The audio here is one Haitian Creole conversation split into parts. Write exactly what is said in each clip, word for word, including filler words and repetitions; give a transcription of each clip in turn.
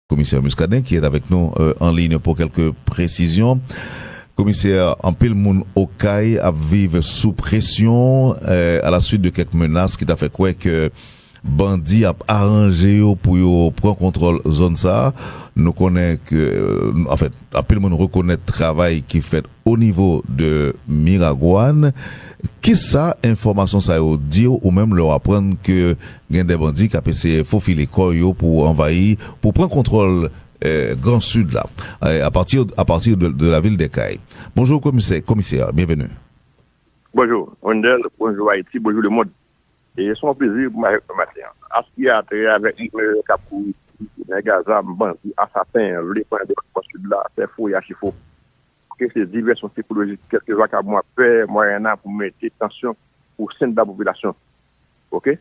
Komisè Muscadin, qui est avec nous, euh, en ligne pour quelques précisions. Komisè, anpil moun Okay ap viv sou presyon, euh, à la suite de quelques menaces ki ta fè kwè ke bandi ap aranje yo pou yo pran kontwòl zòn sa a. Nou konnen ke, euh, anfèt, anpil moun rekonèt travay ki fèt o nivo de Miragwàn. Kisa enfòmasyon sa yo di w, ou menm lè w aprann ke gen de bandi k ap eseye fofile kò yo pou anvayi, pou pran kontwòl, eh, Gran Sid la, eh, à partir, à partir de, de la ville des Cayes? Bonjou, komisè, komisè, byenveni. Bonjou, Wendell, bonjou, Ayiti, bonjou, lemonn. E se yon plezi pou mwen avèk nou maten an. Aspiyatè avèk rimè k ap kouri, nèg a zam, bandi, asasen, vle pran depatman Sid la, se fo e achi fo. Ke se divèsyon sikolojik kèk vakabon ap fè, mwayen an pou mete tansyon o sen de la popilasyon. Oke?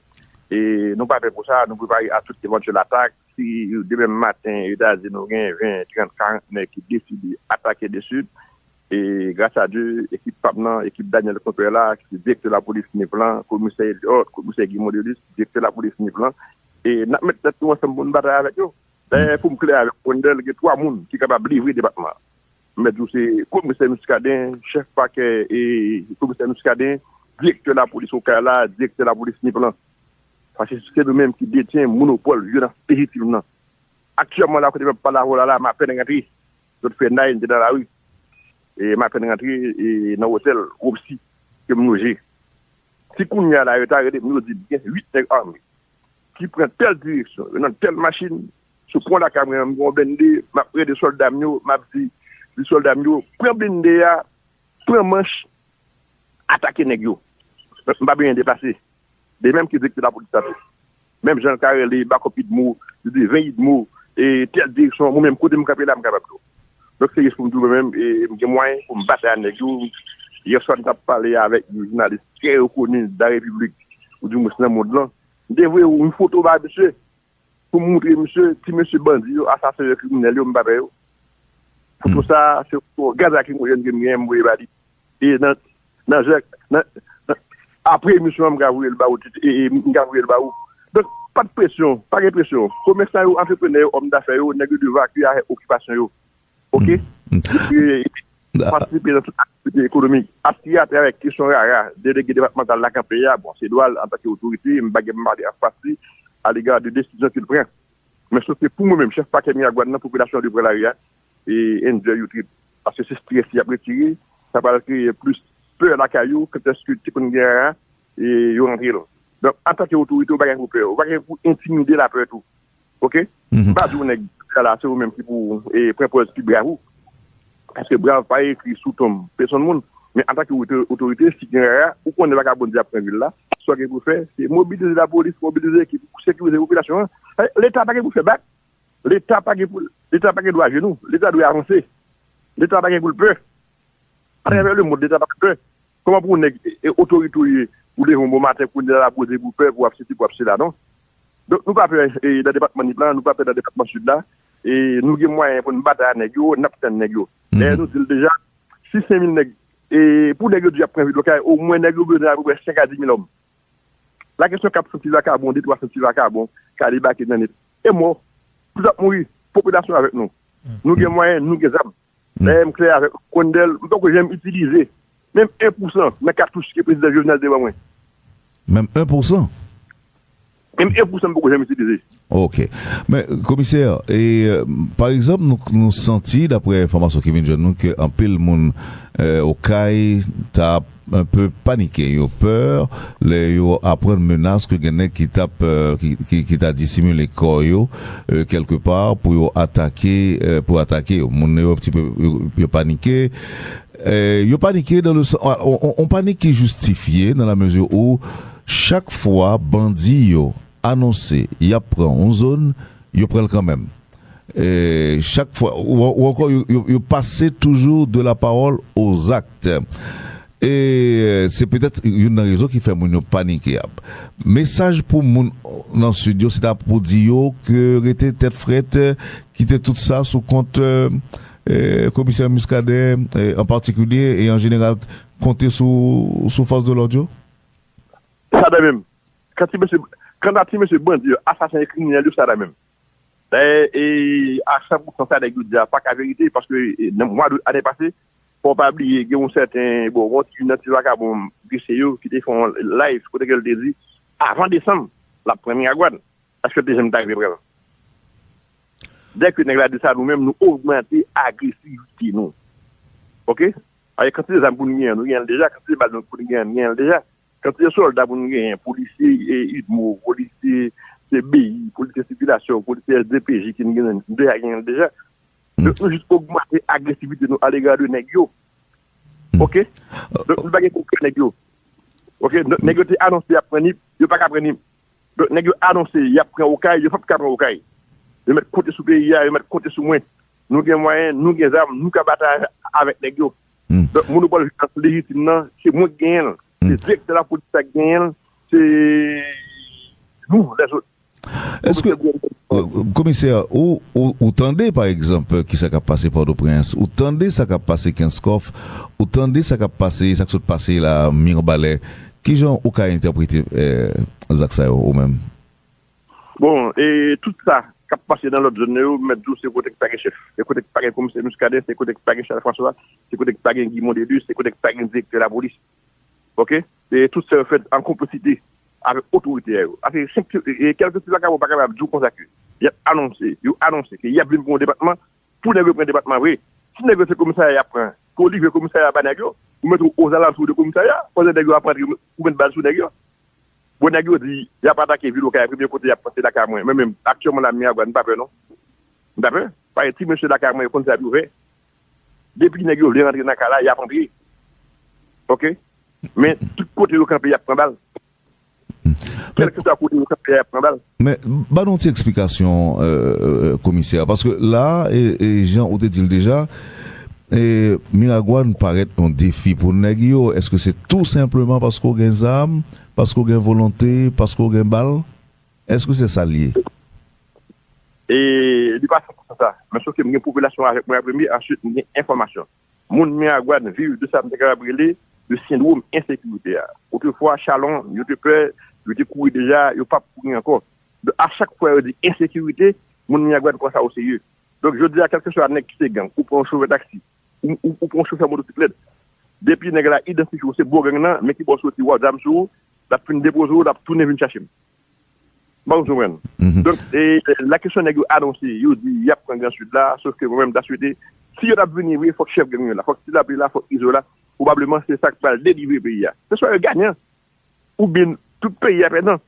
E nou pa pè pou sa, nou prepare a tout evantyèl atak. Si demen maten, Etazini, nou gen ven, trant, karant nèg ki deside atake de Sid, e gras a Dye, ekip pa m nan, ekip Daniel Conpè la, ki se direktè lapolis Nip lan, komisè Eliot, komisè Guy Mondelis, direktè lapolis Nip lan, e n ap met tèt nou ansanm pou n batay avèk yo. Dayè, pou m klè avèk ou, Wendell, gen twa moun ki kapab livre depatman an. M mèt di w se komisè Muscadin, chèf pakè, e komisè Muscadin, direktè lapolis Okay la, direktè lapolis Nip lan. Paske se nou menm ki detyen monopòl vyolans lejitim nan. Aktyèlman la, kote m ap pale avè w la, la, m apèn rantre. Zòt fè nay, m te nan lari. E m apèn rantre, e nan otèl Roxy ke m loje. Si kounye a la, yo ta rele m, yo di m gen uit nèg ame ki pran tèl direksyon, yo nan tèl machin, sou pon lakay mwen, m gen yon blende, m ap rele sòlda m yo, m ap di, di sòlda m yo, pran blende a, pran manch, atake nèg yo. M pa bezwen deplase. De menm ki direktè lapolis la tou. Menm jan l ka rele bakòp idmo, li di ven idmo, e tèl direksyon, mwen menm kote m kanpe la, m kapab tou. Donk, se jis pou m di w mwen menm, e m gen mwayen pou m batay ak nèg yo. Yè swa, m t ap pale avèk yon jounalis trè rekoni de la Repiblik, ou dimwens nan mond lan. M te voye yon foto ba misye, pou m moutre misye, ti mesye bandi yo, asasen yo, kriminèl yo, m pa pè yo. Foto sa, se yon gaz lakrimojèn ke m genyen, m voye ba li. E nan, nan jè, nan, nan, apre emisyon an, m ka voye l ba ou, e, e, m ka voye l ba ou. Donk, pa t presyon, pa gen presyon. Komèsan yo, antreprenè yo, òm dafè yo, nèg yo devakye avèk okipasyon yo. Oke? Epi, patisipe nan tout aktivite ekonomik. Aspirate avèk kesyon rara, delege depatmantal la kanpe a, bon, se dwa l antanke otorite, m pa gen mal a pase alega de desizyon ke l pran. Men sof ke pou mwen menm, chèf pakè Miragwàn nan, popilasyon an dwe pran lari a, e enjoy yo trip. Paske se estrès y ap retire, sa pral kreye plis pè lakay yo, kantèske te konn gen rara, e yo rantre l. Donk, antanke otorite, ou pa gen pou pè, ou pa gen pou entimide lapè tou. Oke? M pa di w nèg sa la, se ou menm ki pou, e, pran pòz ki brav ou. Paske brav pa ekri sou tonm pèsonn moun. Men antanke oto-, otorite, si gen rara, ou konnen vakabon di ap pran vil la, sa w gen pou fè, se mobilize lapolis, mobilize ekip pou sekirize popilasyon an. Leta pa gen pou fè bak. Leta pa gen pou, Leta pa gen dwa jenou. Leta dwe avanse. Leta pa gen pou l pè. Atravè lemonn, Leta pa pè. Kòman pou yon nèg, e, e, otorite w ye, ou leve yon bon maten, kounye a la poze pou pè, pou w ap sesi, pou w ap sela, non? Donk, nou pa pè, e, nan depatman Nip la, nou pa pè nan depatman Sid la, e nou gen mwayen pou n batay ak nèg yo, n ap tann nèg yo. Dayè, nou di l deja, si senk mil nèg, e pou nèg yo di y ap pran vil Okay, omwen nèg yo bezwen apeprè senk a dis mil òm. La kesyon kat san ti vakabon, de twa san ti vakabon ka debake nan Nip. E mò. Tout ap mouri. Popilasyon avèk nou. Nou gen mwayen, nou gen zam. Dayè, m klè avèk ou, Wendell, m poko janm itilize menm en pousan nan katouch ke prezidan Jovenel te ban mwen. Menm en pousan? Menm en pousan m poko janm itilize. Ok. Men, komisè, e, pa egzanp, nou, nou santi, daprè enfòmasyon ki vin jwenn nou, ke anpil moun, e, Okay ta un peu panike, yo pè lè yo aprann menas ke gen nèg ki t ap, e, ki, ki, ki ta disimile kò yo, e, kèlkepa pou yo atake, e, pou atake yo. Moun yo un petit peu, yo, yo panike. E, yo panike dans le sens, on, on, on panik ki jistifye dans la mesure où chak fwa bandi yo anonse y ap pran yon zòn, yo pran l kanmenm. E chak fwa, ou, ou ankò, yo, yo, yo pase toujours de la parole aux actes. E se petèt youn nan rezon ki fè moun yo panike a. Mesaj pou moun nan Sid yo, se ta pou di yo ke rete tèt frèt, kite tout sa sou kont, e, e, komisè Muscadin, e, an patikilye, e an jeneral, konte sou, sou fòs de lòd yo? Sa de menm. Kan ti mesye, kanta ti mesye bandi yo, asasen e kriminèl yo, sa la menm. Dayè, e, a san pou san sa nèg yo di a pa ka verite, paske, e, nan mwa dout ane pase, fò w pa bliye, gen yon sèten, bon, yon ti, yon ti vakabon, Grisye yo, ki te fè yon live, kote ke l te di, avan desanm, l ap pran Miragwàn. Èske l te janm ta rive pran l? Dèke nèg la di sa, nou menm, nou ogmante agresivite nou. Oke? Paske kantite zam pou nou genyen, nou genyen l deja. Kantite bal nou pou nou genyen, nou genyen l deja. Kantite sòlda pou nou genyen, polisye, e, UDMO, polisye, C B I, polisye sikilasyon, polisye S D P J ki nou genyen, nou deja genyen l deja. Donk, nou jis ogmante agresivite nou alega de nèg yo. Oke? Donk, nou pa gen kontwòl nèg yo. Oke? Donk, nèg yo te anonse y ap pran Nip, yo pa ka pran Nip. Donk, nèg yo anonse y ap pran Okay, yo p ap ka pran Okay. Yo mèt konte sou peyi a, yo mèt konte sou mwen. Nou gen mwayen, nou gen zam, nou ka batay avèk nèg yo. Donk, monopòl vyolans lejitim nan, se mwen ki genyen l. Se direktè lapolis la ki genyen l, se nou, lèzòt. Èske, komisè, ou, ou, ou tande, pa egzanp, kisa k ap pase Pòtoprens, ou tande sa k ap pase Kenskòf, ou tande sa k ap pase, sa k sot pase la, Mibalè, kijan ou ka entèprete, eh, zak sa yo, ou menm? Bon, e tout sa k ap pase nan lòt zòn yo, m mèt di w, se kote k pa gen chèf, se kote k pa gen komisè Muscadin, se kote k pa gen Charles François, se kote k pa gen Guy Mondelius, se kote k pa gen direktè lapolis. Oke? E tout sa yo fèt an konplisite avèk otorite a yo. Ase senp, e, e kèlkeswa vakabon pa kapab di w konsa ke y ap anonse, yo anonse ke y ap vin pran yon depatman, pou nèg yo pran depatman vre. Si nèg yo se komisarya y ap pran, ke w livre komisarya a ba nèg yo, ou mete w ozalantou de komisarya, pandan nèg yo ap rantre, ou met bal sou nèg yo. Bon, nèg yo di y ap atake vil Okay, premye kote y ap pran se lakay mwen. Mwen menm, aktyèlman la, Miragwàn, m pa pè non. M pa pè. Paske ti mesye lakay mwen yo konn sa y ap fè. Depi nèg yo vle rantre nan kay la, y ap rantre. Oke? Men tout kote yo kanpe, y ap pran bal. Kèlkeswa kote yo kanpe, y ap pran bal. Men, ban nou ti eksplikasyon, euh, euh, komisè, paske la, e, e jan ou te di l deja, e, Miragwàn parèt yon defi pou nèg yo. Èske se tou senpleman paske w gen zam, paske w gen volonte, paske w gen bal? Èske se sa l ye? E li pa san pou san sa. Men sof ke m gen popilasyon avèk mwen an premye, answit m gen enfòmasyon. Moun Miragwàn viv de sa m te kapab rele de sendwòm ensekirite a. Otrefwa, chalon, yo te pè, yo te kouri deja, yo p ap kouri ankò. Donk, a chak fwa yo di ensekirite, moun Miragwàn pran sa oserye. Donk, jodi a, kèlkeswa nèg ki se gang, ou pran yon chofè taksi, ou, ou, ou pran yon chofè motosiklèt, depi nèg la idantifye w se bò gang nan, men ki bò w soti, w ap zam sou ou, l ap fin depoze w, l ap tounen vin chache m. M pa konprann. Donk, e, la kesyon nèg yo anonse, yo di y ap pran Gran Sid la, sof ke mwen menm, m ta swete, si yo t ap vini vre, fòk chèf gang yo la, fòk Ti Lapli la, fòk Izo la, pwobableman se sa k pral delivre peyi a. Se swa yo ganyan, oubyen tout peyi a pèdan.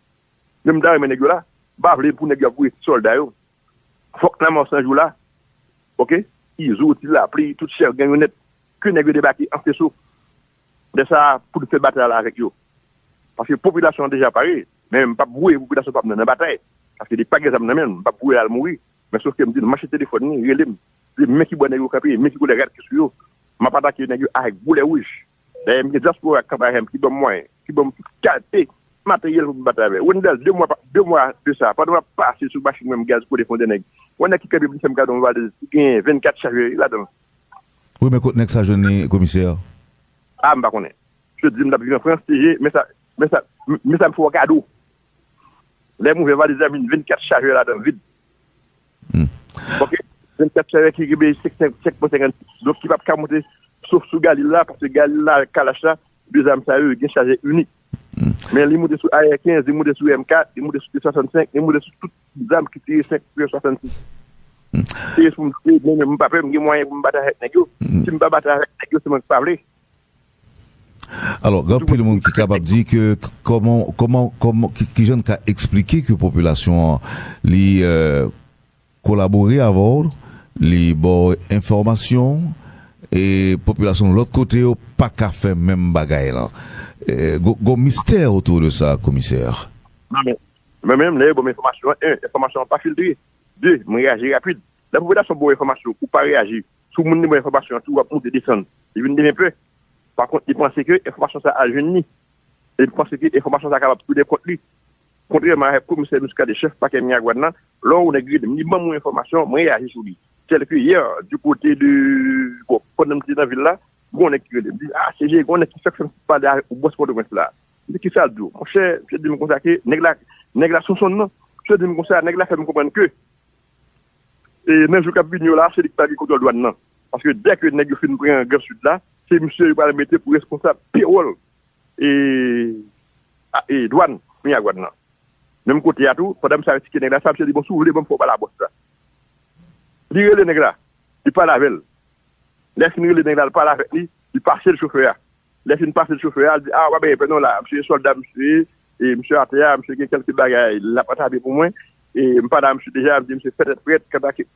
Men m ta renmen nèg yo la, m pa vle pou nèg yo ap voye ti sòlda yo. Fòk nan mò san jou la, oke, Izo, Ti Lapli, tout chèf gang yo nèt, ke nèg yo debake an feso. Lè sa a, pou n fè batay la avèk yo. Paske popilasyon an deja pare, men m p ap voye popilasyon pa m nan, nan batay. Paske li pa gen zam nan men l, m p ap voye l al mouri. Men sof ke m di l, mache telefòn li, rele m. Di men ki bò nèg yo kanpe, men ki koulè rad ki sou yo. M ap atake nèg yo avèk boulè wouj. Dayè, m gen dyaspora k kanpe avè m, ki ban m mwayen, ki ban m tout kalite materyèl pou m batay avè l. Wendèl, de mwa, de mwa de sa, pandan m ap pase sou machin mwen, m gaz kole fon de nèg. Yon nèg ki kanpe pou l fè m kado yon valiz ki gen vennkat chajè ladan l. Wi, men kot nèg sa jwenn li, komisè? A, m pa konnen. Misye di m l ap viv an Frans, T G, men sa, men sa, men sa m fè w kado. Lè m ouvè valiz la, vin vennkat chajè ladan l, vid. Oke? Vennkat chajè ki kenbe senk, senk, senk pwen senkannsis. Donk, ki p ap ka monte, sof sou Galil la, paske Galil la, avèk Kalach la, de zam sa yo, yo gen chajè inik. Men li monte sou A R kenz, li monte sou M kat, li monte sou T swasannsenk, li monte sou tout zam ki tire senk pwen swasannsis. Se pou m di, mwen menm, m pa pè, m gen mwayen pou m batay avèk nèg yo. Si m pa batay avèk nèg yo, se mwen k pa vle. Alò, gen anpil moun ki kapab di ke k-, kòman, kòman, kòman, ki, kijan n ka eksplike ke popilasyon an, li, euh, kolabore avè w, li ba w enfòmasyon, e popilasyon lòt kote yo pa ka fè menm bagay lan. E, gon, gon mistè otou de sa, komisè. Mwen menm, mwen menm, lè yo ban m enfòmasyon an, en, enfòmasyon an pa filtre. De, mwen reyaji rapid. Lè popilasyon ba w enfòmasyon, ou pa reyaji, si w moun li ba w enfòmasyon an tou, w ap monte desann. Li vin demen pè. Pa kont, li panse ke enfòmasyon sa a al jwenn li. E li panse ke enfòmasyon sa a kapab tounen kont li. Kontrèman avèk komisè Muscadin, chèf pakè Miragwàn nan, lè yon nèg rele m, li ban m yon enfòmasyon, mwen reyaji sou li. Tèlke yè, du kote de, bon, pandan m te nan vil la, gon nèg ki rele m, di, "A, C G, gon nèg ki fèk fè m pale avèk ou bòs Pòtoprens la." M di, "Kisa l di w?" Monchè, misye di m konsa ke nèg la, nèg la sou sonn nan. Misye di m konsa, nèg la fè m konprann ke E nan jou k ap vini yo la, se li k pral gen kontwòl dwàn nan. Paske dèke nèg yo fin pran Gran Sid la, se misye yo pral mete pou responsab pewòl e, a- e dwàn Miragwàn nan. Menm kote a tou, pandan misye ap eksplike nèg la sa, misye di, "Bon, si w vle, ban m fè w pale a bòs la." Li rele nèg la, li pale avè l. Lè l fin rele nèg la, l pale avèk li, li pase l chofè a. Lè l fin pase l chofè a, l di, "A, w ap gen pè non la, misye sòlda, misye, e misye atè a, misye gen kèlke bagay, l ap antrave pou mwen, e m pale a misye deja, m di misye fè tèt frèt, kanta ke,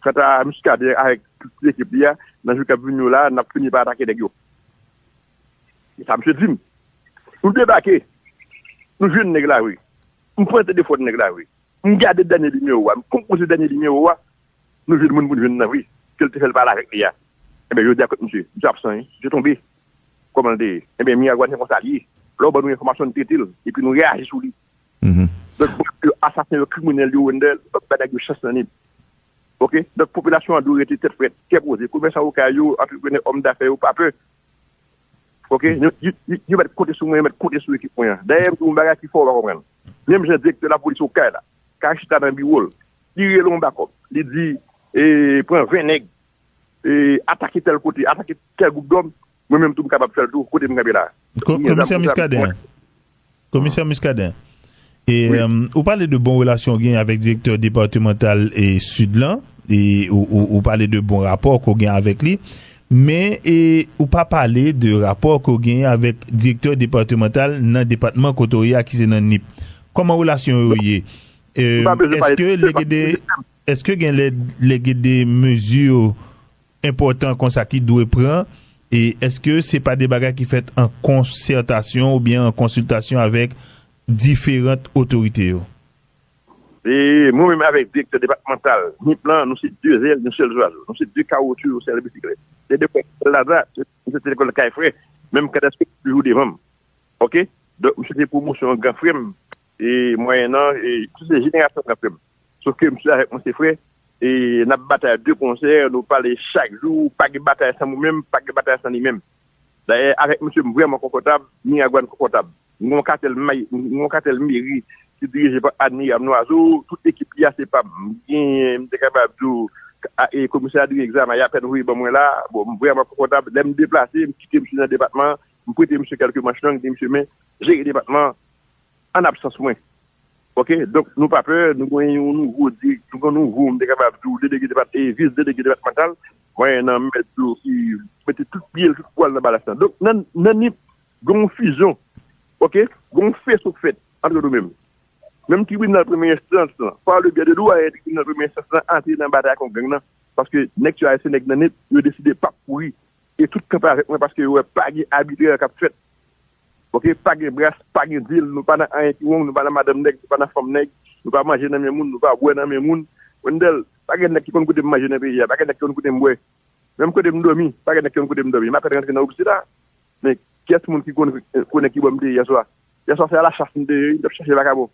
kanta Muscadin avèk tout, tout ekip li a, nan jou k ap vini yo la, n ap fini pa atake nèg yo." E sa misye di m. Nou debake, nou jwenn nèg la vre. M pran telefòn nèg la vre. M gade dènye nimewo a, m konpoze dènye nimewo a, nou jwenn moun pou n jwenn nan vre, ke l te fè l pale avèk li a. Enben, jodi a kot misye, misye absan, wi, misye tonbe. Kòman l te ye? Enben, Miragwàn se konsa li ye. Lè w ban nou enfòmasyon, n trete l, epi nou reyaji sou li. Donk, bon, yo asasen, yo kriminèl, yo Wendell, yo p ap bay nèg yo chans nan nip. Oke? Donk, popilasyon an dwe rete tèt frèt, kè poze. Komèsan okay yo, antreprenè, òm dafè yo, pa pè. Oke? Yo, yo, yo, yo mèt konte sou mwen, yo mèt konte sou ekip mwen an. Dayè, m di yon bagay ki fò w pa konprann. Menm jan direktè lapolis okay la ka chita nan biwo l, li rele yon bakòp, li di, e, pran ven nèg, e, atake tèl kote, atake tèl gwoup dòm, mwen menm tou m kapab fè l tou, kote m kanpe la. Komisè Muscadin, Komisè Muscadin, e, ou pale de bon relasyon w gen avèk direktè depatmantal e Sid lan, e ou, ou, ou pale de bon rapò ke w gen avèk li, men e, ou pa pale de rapò ke w gen avèk direktè depatmantal nan depatman kote w ye a, ki se nan nip. Kòman relasyon yo ye? E, èske lè gen de, èske gen lè, lè gen de mezi enpòtan konsa ki dwe pran? E èske se pa de bagay ki fèt an konsètasyon oubyen an konsiltasyon avèk diferan otorite yo? E mwen menm avèk direktè depatmantal nip lan, nou se de zèl yon sèl zwazo. Nou se de kawotchou yon sèl bisiklèt. Se de frè Lazare, se, se lekòl kay frè. Menm kadastrè toujou devan m. Oke? Donk, misye se pwomosyon gran frè m. E mwayennan, e, misye se jenerasyon gran frè m. Sof ke misye avèk mwen se frè. E n ap batay de konsè, nou pale chak jou, pa gen batay san mwen menm, pa gen batay san li menm. Dayè, avèk misye, m vrèman konfòtab, Miragwàn konfòtab. Nou gen yon katèl may-, nou gen yon katèl meri ki dirije pa Admirab Noiseau, tout ekip li a se pa m. M genyen, m te kapab di w, a, e, komisè Adrien Exama, y apèn voye ban mwen la. Bon, m vrèman konfòtab. Lè m deplase, m kite misye nan depatman an, m prete misye kèlke manch long, m di misye, men, jere depatman an an absans mwen. Oke? Donk, nou pa pè, nou gen yon nouvo di-, nou gen nouvo, m te kapab di w, delege depat-, e, vis delege depatmantal, mwayennan m mèt di w ki mete tout pye l, tout pwa l nan balans lan. Donk, nan, nan nip, gen yon fizyon, oke? Gen yon feso k fèt antre nou menm. Menm tribinal premye enstans lan, pa le byen de dwayen tribinal premye enstans lan, antre nan batay kont gang nan. Paske nèg sa yo se nèg nan nip, yo deside p ap kouri. E tout kanpe avèk mwen paske yo wè pa gen abitrè k ap fèt. Oke, pa gen bras, pa gen dil, nou pa nan anyen ki wrong, nou pa nan madanm nèg, nou pa nan fanm nèg, nou pa manje nan men moun, nou pa bwè nan men moun. Wendell, pa gen nèg ki konn kote m manje nan peyi a, pa gen nèg ki konn kote m bwè. Menm kote m dòmi, pa gen nèg ki konn kote m dòmi. M apèn rantre nan oblise la. Men kiyès moun ki konn, konnen ki bò m te ye yèswa? Yèswa se alachas m te ye, m t ap chache vakabon.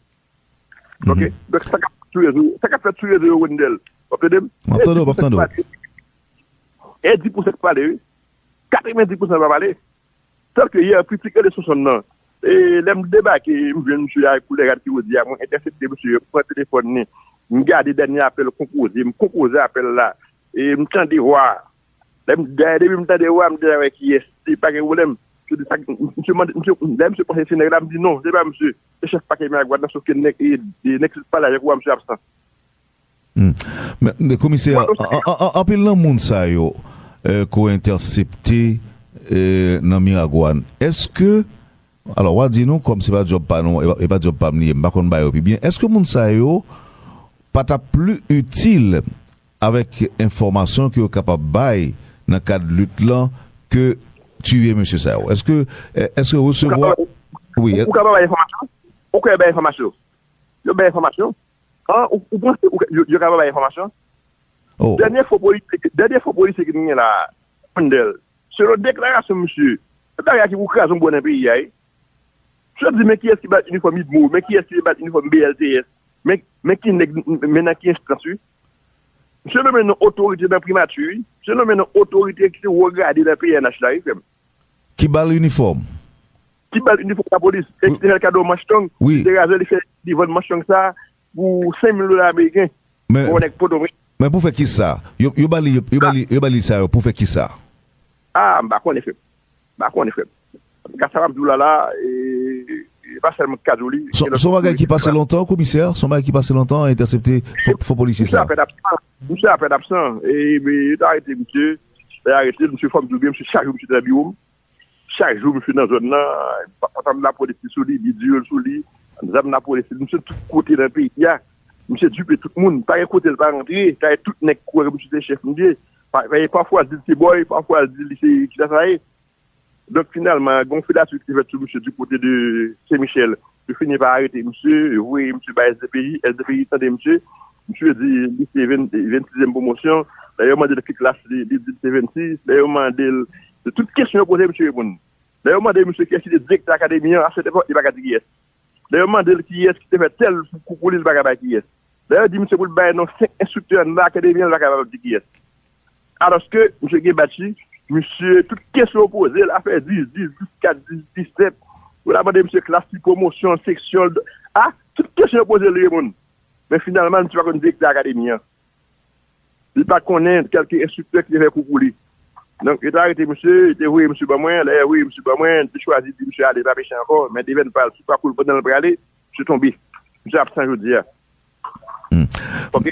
Oke? Donk, sa k ap fèt sou rezo, sa k ap fèt sou rezo yo, Wendell, w ap tande m? M ap tande w, m ap tande w. E di pou san k pale, wi. Katrevenndis pousan pa pale. Tèlke yè, pitit rele Sonsonn nan. E lè m debake, m jwenn misye ak koulè rad ki wodi a, mwen entèsepte misye, m pran telefòn li, m gade dènye apèl konpoze, m konpoze apèl la, e m tande vwa a. Lè m, dayè, depi m tande vwa a, m deja wè kiyès. Li pa gen pwoblèm. Misye di sa, misye mande, misye, lè misye panse se nèg la, m di non, se pa misye. Se chèf pakè Miragwàn nan, sòf ke nèg, e, e, nèg ki pale avèk ou a, misye absan. Hmm. Men, men, komisè, an, an, an, anpil nan moun sa yo, eh, ke w entèsepte, eh, nan Miragwàn, èske, alò, w a di nou, kòm se pa djòb pa nou, e pa, e pa djòb pa m li ye, m pa konn ba yo pi byen, èske moun sa yo pa t ap pli itil avèk enfòmasyon ke yo kapab bay nan kad lit lan ke tiye mesye sa yo? Èske, eh, èske resevwa, wi, ou ka bay enfòmasyon? Ou ka bay enfòmasyon? Yo bay enfòmasyon? An, ou, ou panse ou, yo, yo ka pa bay enfòmasyon? Oh. Dènye fo polisye, dènye fo polisye ki nou gen la a, Wendell, selon deklarasyon misye, se bagay ki pou kraze yon bò nan peyi a, wi. Misye di, men kiyès ki bat inifòm idmo, men kiyès ki bat inifòm B L T S, men, men ki nèg, men nan ki enstans, wi. Misye nonmen nan otorite nan primati, wi. Misye nonmen nan otorite ki te wo grade nan P N H la, wi, frè m. Ki ba l inifòm? Ki ba l inifòm lapolis, e ki te fè l kado manch long, wi, li te raze, li fè, li vann manch long sa pou senk mil dola ameriken. Men, pou yon nèg Potoprens. Men pou fè kisa? Yo, yo ba li, yo ba li, yo ba li sa yo pou fè kisa? Ah, m pa konnen, frè m. M pa konnen, frè m. An tou ka, sa m ap di w la la, e, e pa sèlman ka di w li. Se yon bagay ki pase lontan, komisè? Se yon bagay ki pase lontan, entèsepte fo polisye sa? Misye apèn absan. Misye apèn absan. E, e, yo te arete misye. Lè yo arete l, misye, fò m di w byen, misye, chak jou misye te nan biwo m. Chak jou misye nan zòn nan, patwon lapolis li sou li, li dwèl sou li, zam lapolis li, misye tout kote nan peyi a. Misye dipe tout moun, pa gen kote l pa rantre, ta gen tout nèg kwè ke misye se chèf misye. Pa, pa, pafwa l di l se bòy, pafwa l di li se kisa sa ye. Donk finalman, gen yon filatri ki te fèt sou misye di kote de Sen Michèl. Yo fini pa arete misye, yo voye misye bay S D P J, S D P J tande misye. Misye di li se venn, vennsizyèm pwomosyon. Lè yo mande l ki klas li, li di l se vennsis. Lè yo mande l de tout kesyon yo poze, misye reponn. Lè yo mande misye kiyès ki te direktè akademi an, a sèt epòk, li pa ka di kiyès. Lè yo mande l kiyès ki te fè tèl kou pou li, li pa ka bay kiyès. Lè yo di misye pou l bay non senk enstriktè anndan akademi an, li pa kapab di kiyès. Alòske misye gen badj li, misye, tout kesyon yo poze l, afè dis, dis, dis kat, dis, disèt. Yo ta mande misye klas li, pwomosyon l, seksyon l, a, tout kesyon yo poze l, li reponn. Men finalman, misye pa konn direktè akademi an. Li pa konnen kèlke enstriktè ki te fè kou pou li. Donk, yo te arete misye, yo te voye misye ban mwen, lè yo voye misye ban mwen, m te chwazi di misye ale, pa peche ankò, men te fè n pral sou pakou l pandan l prale, misye tonbe. Misye absan jodi a. Hmm. Ok.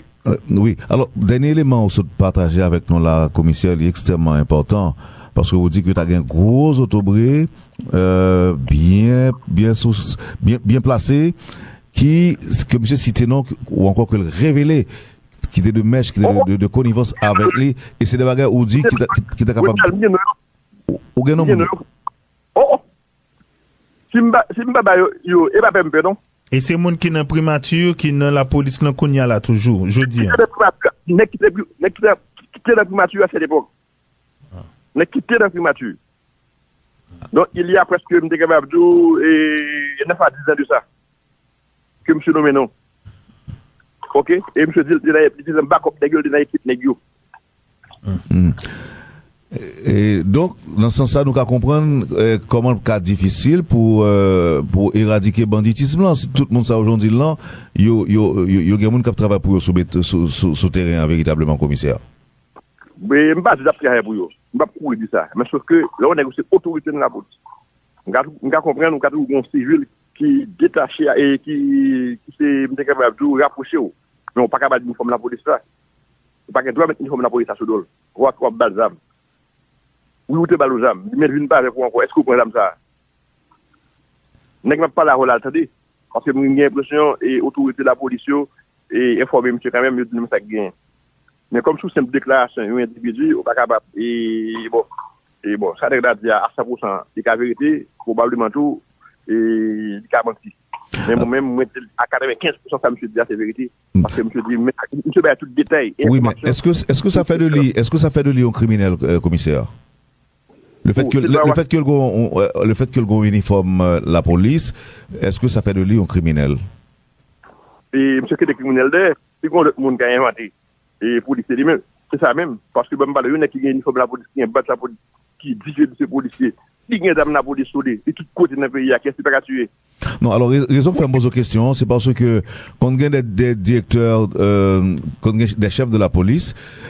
Wi. Alò, dènye eleman ou sot pataje avèk nou la, komisè, li ekstrèmman enpòtan, paske ou di ke ta gen gwo zotobre, euh, byen, byen sou, byen, byen plase, ki, ke misye site non, ou ankò ke l revele, ki te de mèch, ki te de, de, de konivans avèk li, e se de bagay ou di ki ta, ki, ki ta kapab. Ou gen non moun. Oh, oh. Si m pa, si m pa ba yo, yo, e pa pè m pè non. E se moun ki nan primati, ki nan lapolis lan kounye a la toujou, jodi a. Ki te nan primati, nèg ki te, nèg ki te, ki te nan primati a sèt epòk. Nèg ki te nan primati. Donk, il y a presque, m te kapab di w, e, nèf a diz an de sa. Ke misye nonmen non. Ok? E misye di l te nan, li te nan bakòp nèg yo, li te nan ekip nèg yo. E, donk, nan sans sa, nou ka konprann, e, kòman l ka difisil pou, e, pou eradike banditism lan. Si tout moun sa yo jan w di l lan, yo, yo, yo, yo gen moun k ap travay pou yo sou, sou, sou, sou teren an veritableman, komisè. Men, m pa di l ap travay pou yo. M p ap kouri di sa. Men sof ke, lè yon nèg ou se otorite nan lapolis. M ka, m ka konprann ou ka toujou gen yon sivil ki detache e ki, ki se, m te kapab di w, rapwoche w. Men ou pa ka ba l inifòm lapolis la. Ou pa gen dwa met inifòm lapolis la sou do l. W ap, w ap ba l zam. Wi, ou te ba l yon zam. Li mèt vin pale avèk ou ankò. Èske ou pran zam sa a? Nèg m ap pale avè w la, l tande. Paske m gen enpresyon, e, otorite lapolis yo, e, enfòme misye kanmenm, yo di nou sa k genyen. Men kòm sou senp deklarasyon yon endividi, ou pa kapab, e, bon, e, bon, sa nèg la di a, a san pou san, li ka verite, pwobableman tou, e, li ka manti. Men mwen menm, mwen di a katrevenkenz pou san sa misye di a se verite. Paske misye di, men, misye bay tout detay, enfòmasyon. Wi, men èske, èske sa fè de li, èske sa fè de li yon kriminèl, e, komisè? Le fèt ke, le, le fèt ke l gon, e, le fèt ke l gon inifòm, e, lapolis, èske sa fè de li yon kriminèl? E misye kite kriminèl dèyè. Si gon lòt moun ka envante, e polisye li menm, se sa menm. Paske ban m pale, yon nèg ki gen inifòm lapolis, ki gen badj lapolis, ki di ke li se polisye, li gen zam lapolis sou li, li tout kote nan peyi a, kiyès li pa ka tiye? Non, alò, re-, rezon k fè m poze w kesyon an, se paske konn gen de, de direktè, e, konn gen de chèf de lapolis,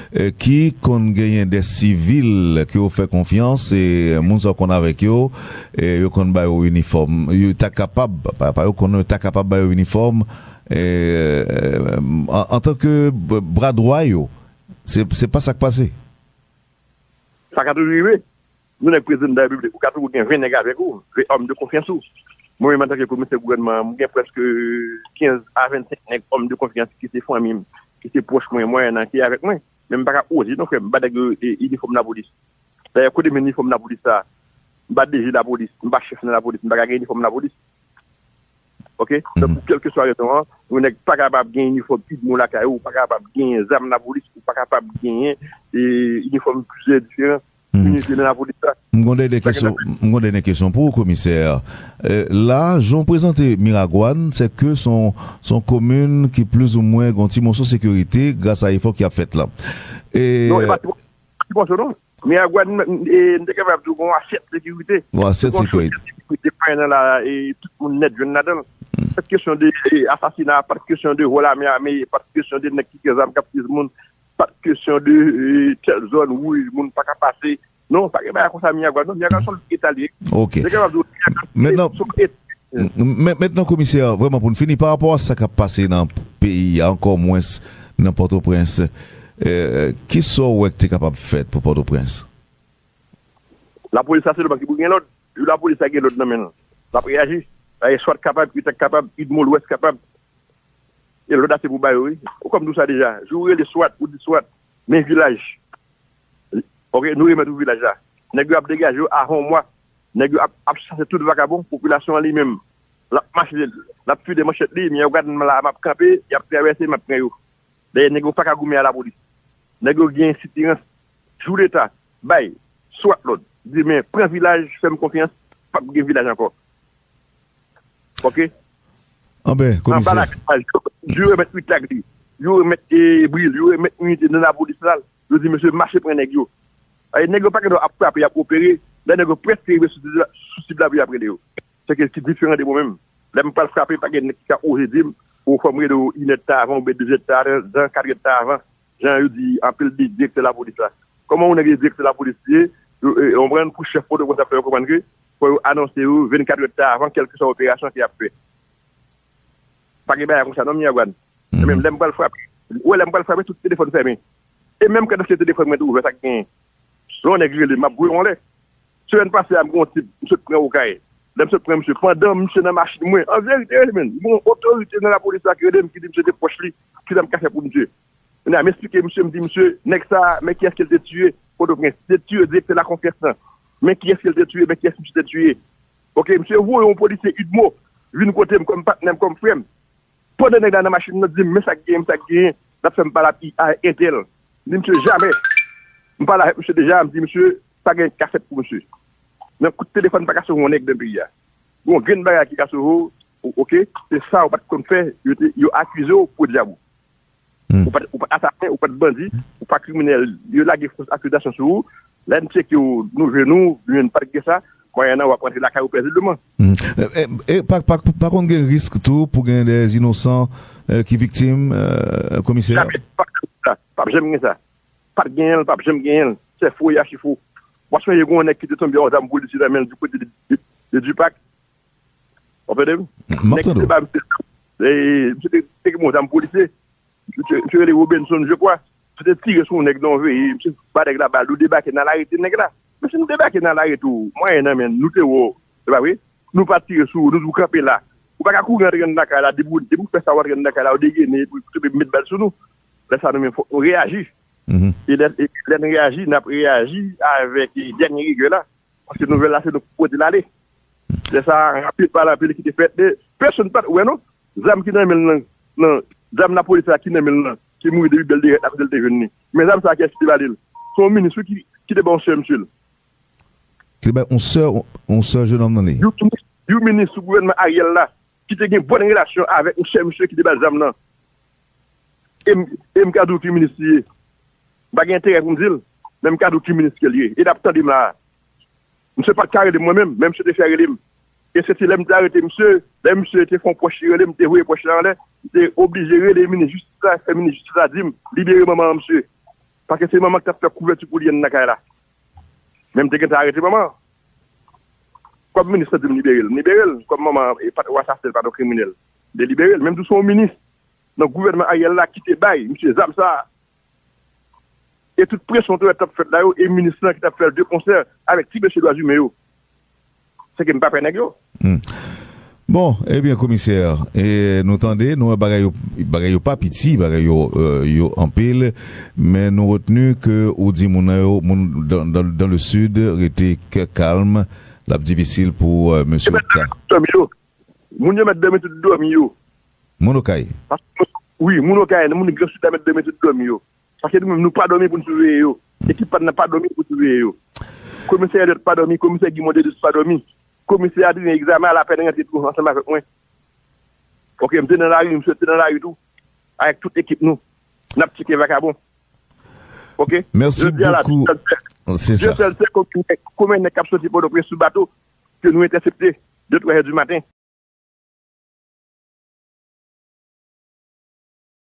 e, ki konn genyen de sivil ke yo fè konfyans, e moun sa yo konn avèk yo, e yo konn ba yo inifòm. Yo ta kapab, pa, pa yo konn, yo ta kapab ba yo inifòm, e, an, antanke b-, bra dwa yo. Se, se pa sa k pase. Sa ka toujou rive. Yon nèg prezidan de la repiblik, ou ka toujou gen ven nèg avèk ou, ven òm de konfyans ou. Mwen menm antanke komisè gouvènman an, mwen gen prèske kenz a vennsenk nèg òm de konfyans ki se fanmi m, ki se pwòch mwen, mwayen an, ki avèk mwen. Men m pa ka oze non frè m, m ba nèg yo, e, inifòm lapolis. Dayè kote m jwenn inifòm lapolis sa a? M pa D G lapolis, m pa chèf nan lapolis, m pa ka gen inifòm lapolis. Ok? Donk, pou kèlkeswa rezon an, yon nèg pa kapab gen inifòm idmo lakay ou, ou pa kapab gen zam lapolis, ou pa kapab genyen, e, inifòm plizyè diferan inite nan lapolis la. M gon dènye kesyon, m gon dènye kesyon pou ou, komisè. E, la, jan w prezante Miragwàn, se ke se yon, se yon komin ki plizoumwen gon ti moso sekirite gras a efò ki ap fèt la. E, non, e pa ti moso non. Miragwàn, e, m te kapab di w gon asyèt sekirite. Gon asyèt sekirite. Gon asyèt sekirite pa nan la, e, tout moun nèt jwenn ladan l. Pa t kesyon de, e, asasina, pa t kesyon de vòl ame ame, pa t kesyon de nèg ki gen zam k ap tiye moun. pa t kesyon de, eh, tèl zòn, wi, moun pa ka pase. Non, pa gen bagay konsa, Miagwàn. Non, Miagwàn se yon eta li ye. Ok. Se kapab di w, Miagwàn se yon eta. M-, men-, mentnan, komisè, vrèman, pou n fini, pa rapò a sa k ap pase nan peyi a, ankò mwens nan Pòtoprens, eh, kisa w wè k te kapab fèt pou Pòtoprens? Lapolis la sèlman ki pou gen lòd. Jou lapolis la gen lòd nan men l, l ap reyaji. Dayè, swat kapab, UTAC kapab, UDMO Lwès kapab. E lòd la se pou ba yo, wi. Ou konn m di w sa deja. Jou ou rele swat, ou di swat, men vilaj. Ok, nou remèt ou vilaj la. Nèg yo ap degaje yo avan yon mwa. Nèg yo ap, ap chase tout vakabon, popilasyon an li menm. L ap mache, l ap file manchèt li, men yo gad m la, m ap kanpe, y ap travèse, m ap pran yo. Dayè, nèg yo pa ka goumen a lapolis. Nèg yo gen sitirans. Jou Leta bay swat lòd, di, men pran vilaj, fè m konfyans, p ap gen vilaj ankò. Ok? Anben, komisè. Anba lakay, yo remèt UTAC li, yo remèt, eh, Bril, yo remèt Inite nan lapolis la, yo di, mesye, mache pran nèg yo. Ay, nèg yo pa gen dwa ap frape, y ap opere, lè nèg yo prèske rive sou sib la, sou sib la pou y ap rele yo. Se ke ki diferan de mwen menm. Lè m pral frape, pa gen nèg ki ka oze di m, o, fò m rele w inèdtan avan oubyen dezèdtan avan, katrèdtan avan, jan yo di anpil di direktè lapolis la. Kòman yon nèg direktè lapolis li ye, yo, e, yon pran pou chèf Pòtoprens ap fè yo konprann ke fò yo anonse yo vennkatrèdtan avan kèlkeswa operasyon ke y ap fè. Pa gen bagay konsa non, Miagwàn. Men menm lè m pral frape, ou wè lè m pral frape, tout telefòn fèmen. E menm kadansye telefòn mwen tou ouvè, sa k genyen? Lè yon nèg rele m, m ap voye w anlè. Semèn pase a, m gen yon tip, m sot pran Okay. Lè m sot pran misye, pandan misye nan machin mwen, an verite, men, m gen yon otorite nan lapolis la ki rele m, ki di misye te pwòch li, kisa m ka fè pou misye. Kounye a, m esplike misye, m di misye, nèg sa a, men kiyès ke l te tiye, Pòtoprens, te tiye direktè Lakonfyans lan. Men kiyès ke l te tiye, men kiyès misye te tiye. Ok, misye voye yon polisye UDMO vin kote m kòm patnè m, kòm frè m. Pandan nèg la nan machin nan, di m, men sa k genyen, men sa k genyen, l ap fè m pale ak, ak entèl. M di misye, jamè. M pale avèk misye deja, m di misye, pa gen kasèt pou misye. Nan kout telefòn pa ka sove yon nèg nan peyi a. Gon grenn bagay ki ka sove w, o-, oke, se sa ou pa t konn fè, yo te, yo akize w podyab ou. Ou pa t, ou pa t asasen, ou pa t bandi, ou pa kriminèl. Yo lage fos akizasyon sou ou. Lè n tcheke w, nou jwenn ou, nou jwenn pa t gen sa, mwayen an w ap rantre lakay ou pezibleman. E, e, e pa, pa, pa konn gen risk tou pou gen de inosan, e, ki viktim, e, komisè? Jamè, pa, pa, p ap janm gen sa. Pa t genyen l, p ap janm genyen l. Se fo e achi fo. W ap sonje gen yon nèg ki te tonbe yon zam polisye nan men l di kote de, de, de Dipak. W ap tande m? Nèg ki te ba misye, e, misye te, te gen yon zam polisye. Misye, misye rele Robenson, je crois. Misye te tire sou yon nèg nan yon veye. Misye ba nèg la bal, nou debake, n al arete nèg la. Mesye, nou debake, n al arete w. Mwayen nan men n, nou te wè w. Se pa vre? Nou pa tire sou ou, nou di w kanpe la. Ou pa ka kouri antre anndan kay la, depi w, depi w fè sa, w antre anndan kay la, w degene, epi w tonbe met bal sou nou. Lè sa, nou menm, fòk nou reyaji. E lè, e lè n reyaji, n ap reyaji avèk, e, dènye rigè la. Paske nouvèl la, se nou ki pote l ale. Lè sa a, anpil pale, anpil ki te fèt. E pèsonn pa t wè, non. Zam ki nan men l nan, nan, zam lapolis la ki nan men l nan, ki mouri depi bèl derèt la kote l te jwenn li. Men zam sa a, kiyès ki te ba li l? Se yon minis, wi, ki, ki te ba yon sè misye l. Ki te bay yon sè, yon sè jenòm nan li. Yon minis, yon minis sou gouvènman Ariel la, ki te gen bòn relasyon avèk yon sè misye ki te ba l zam nan. E m, e m ka di w ki minis li ye. M pa gen enterè pou m di l, men m ka di w ki minis ke l ye. E l ap tande m la a. Misye pa t ka rele m mwen menm, men misye te fè rele m. E se ti lè m te arete misye, lè misye te fè yon pwòch li rele m, m te voye pwòch la anlè, m te oblije rele minis jistis la, fè minis jistis la di m, libere manman an, misye. Paske se manman ki t ap fè kouvèti pou li anndan kay la. Men m te gentan arete manman an. Kòm minis lan di m libere l, m libere l. Kòm manman an, e, pa t yon asasen, l pa t yon kriminèl, m te libere l. Men m di w se yon minis nan gouvènman Ariel la ki te bay misye zam sa a. E tout presyon te wè t ap fèt la yo, e minis lan ki t ap fè l de konsè avèk ti mesye dwa imen yo. Se ke m pa pè nèg yo. Bon, ebyen, komisè, e nou tande, nou wè bagay yo, bagay yo pa piti, bagay yo, e, yo anpil, men nou retni ke ou di moun nan yo, moun dan, dan, dan le sid, rete kè kalm, l ap difisil pou, e, mesye Okta. Moun yo mèt dòmi tout dòmi yo. Moun Okay. Paske, wi, moun Okay, moun Gran Sid la mèt dòmi tout dòmi yo. Paske nou menm, nou pa dòmi pou n siveye yo. Ekip pa n nan pa dòmi pou siveye yo. Komisè Elliot pa dòmi, komisè Guimond Dedus pa dòmi. Komisè Adrien Examen a lapèn rantre tou ansanm avèk mwen. Ok, m te nan lari, misye te nan lari tou. Avèk tout ekip nou. N ap tcheke vakabon. Ok? Mèsi bokou. Jodi a la, Dieu seul sait. Se sa. Dieu seul sait konbyen nèg, konbyen nèg k ap soti Pòtoprens sou bato ke nou entèsepte de twazè di maten.